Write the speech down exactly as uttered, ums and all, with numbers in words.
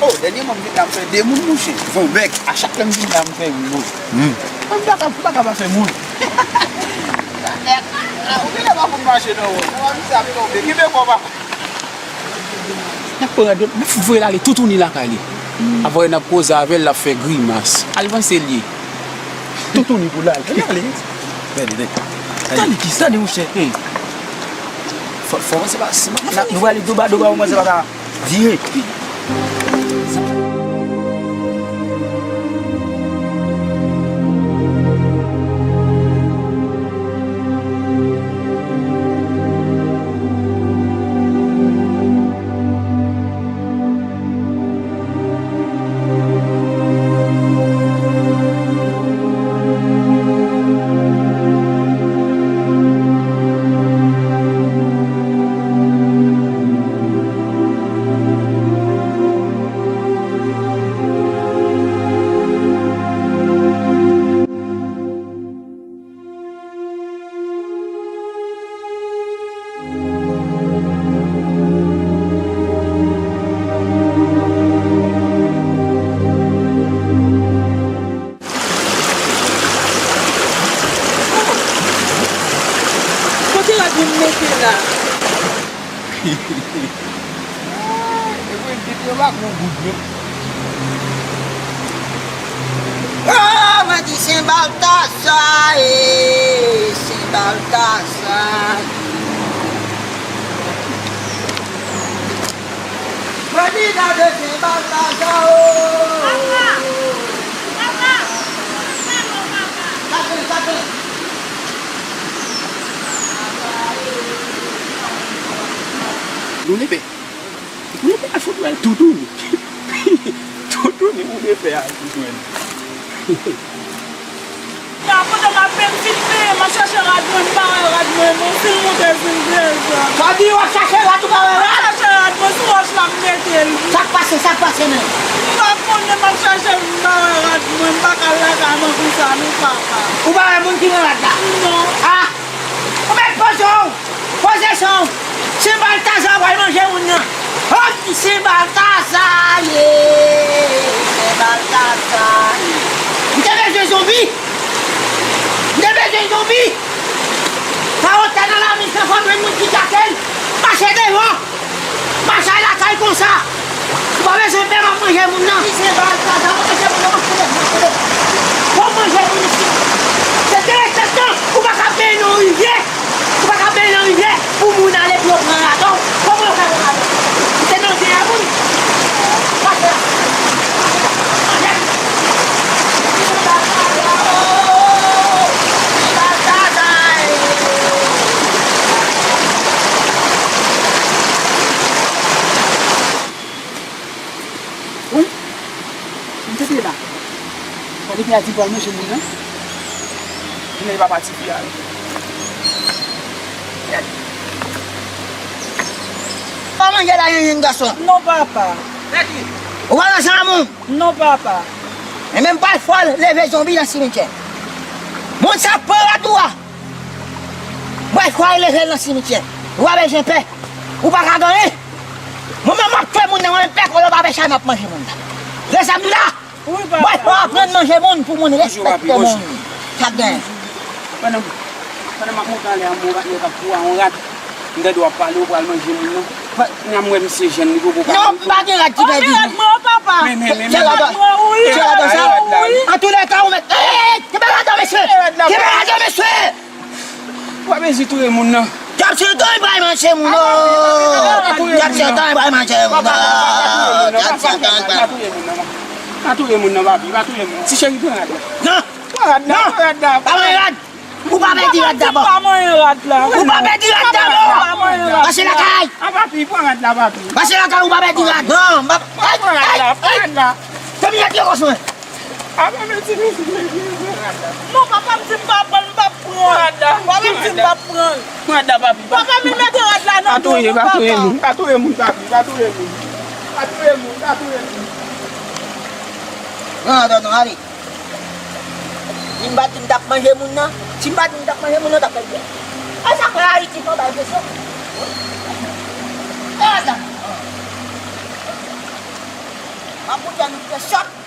Oh, dènyèman, m vin la, m fè de moun mouche. Van bèk. A chak lè m vin la, m fè moun. Hmm. Mwen, m pa ka, m pa ka pa fè moun. Ou genlè pa konn mache, non, non. Misye ap tonbe. Kenbe kò, papa. N ap pran dòt, n ap voye l ale toutouni lakay li. Apre, n ap koze avè l, l ap fè grimas. Al vanse l ye. Toutouni pou l al. Gade, gade. Tande kisa, tande, monchè. Fò, fò, se pa, se pa, nou prale doba, doba, mwen, se pa ka. Vire. Kote rad mwen mete la? Epi, epi, yo pa gwo goud, non. Oh, mwen di Sen Baltaza, eh, Sen Baltaza. Mwen di gade Sen Baltaza, oh. Papa! Papa! Papa! Gade, gade. Moun epè. Moun epè a fout wè l toutouni. Toutouni moun epè a fout wè l. Pandan m ap menm fin peye, m ap chache rad mwen, m pa wè rad mwen, non, si l moute, si l desann. Sa di w ap chache rad ou pa wè rad? M ap chache rad mwen, sou wòch la m mete l. Sa k pase, sa k pase menm? M pa konnen, m ap chache, m pa wè rad mwen, m pa ka al lakay mwen konsa, non, papa. Ou pa wè moun ki nan rad la? Non. Ah! Ou mèt poze w! Poze son! Sen Baltaza pral manje moun nan! Hop! Sen Baltaza ye! Sen Baltaza ye! M te bezwen zonbi! M te bezwen zonbi! Sa yo te nan lamis lan, fò jwenn moun ki djake l! Mache devan! Mache al lakay konsa! Ou pa bezwen pè, m ap manje moun nan. Ki se Baltaza, m ap manje moun nan, manje moun nan, manje moun nan. Bon, manje moun isit. Se de tan, ou pa ka benyen nan rivyè. Ou pa ka benyen nan rivyè pou moun ale pou yo pran rad ou. Kòman yo fè pran rad ou? Ou te nan dèyè moun. Mache. Mache. Ki se Baltaza, oh, ki Baltaza, eh. Wi. M te te la. Sa depi a di pral manje moun nan. Jounen li pa pati pi a. Pa manje la, yon, yon gason. Non, papa. Ou pa nan zanmou? Non, papa. E menm pa fò leve zonbi nan simityè. Moun sa pran rad ou a. Mwen kwè leve l nan simityè. Ou pa bezwen pè. Ou pa ka gen anyen. Mwen menm m ap tchwe moun nan, mwen menm pè kolo pa pè chay m ap manje moun nan. Lè sa m di la. Wi, papa. Mwen kwè aprann manje moun pou moun respekte moun. Sa k gen. Pandan, pandan m ap monte anlè a, m wè yon patnè k ap kouri a yon rad. M tande w ap pale, ou pral manje moun nan. Kounye a m wè misye jèn, li poko ka. Non, m pa gen rad ki pèdi. Ou gen rad mwen, papa. Men, men, men, men. Gen rad mwen, wi. Gen rad sa. Wi. Antoulèka, ou mèt. Ey, ey, ey, kenbe rad la, mesye. Kenbe rad la, mesye. W ap ezi touye moun nan. Tchap Sentan pral manje moun nan. Tchap Sentan pral manje moun nan. Tchap Sentan pral. Pa touye moun nan, pa touye moun nan, papi, pa touye moun. Ti cheri, pran rad la. Non. Pran rad la, pran rad la. Pa manyen rad. Ou pa pèdi rad dabò. Pa manyen rad la. Ou pa pèdi rad dabò. Pa manyen rad la. Mache lakay. A papi, pran rad la, papi. Mache lakay, ou pa pèdi rad. Non, pa. Pran rad la, pran rad la. Fè m yè pye kòs mwen. Apa mèsi, mèsi, mèsi, mèsi, rad la. Non, papa m di m pa pran l, m p ap pran l. Papa m di m p ap pran l. Pran rad la, papi. Papa m mete rad la nan do nou, papa. Pa touye moun, pa touye moun, papi, pa touye moun. Pa touye moun, pa touye moun. Non, non, non, ale. Si m pa di m t ap manje moun nan, si m pa di m t ap manje moun nan, t ap fè l byen. A sa fè Ayiti fò bay presyon. E rad la. M ap montre nou ki fè chòk.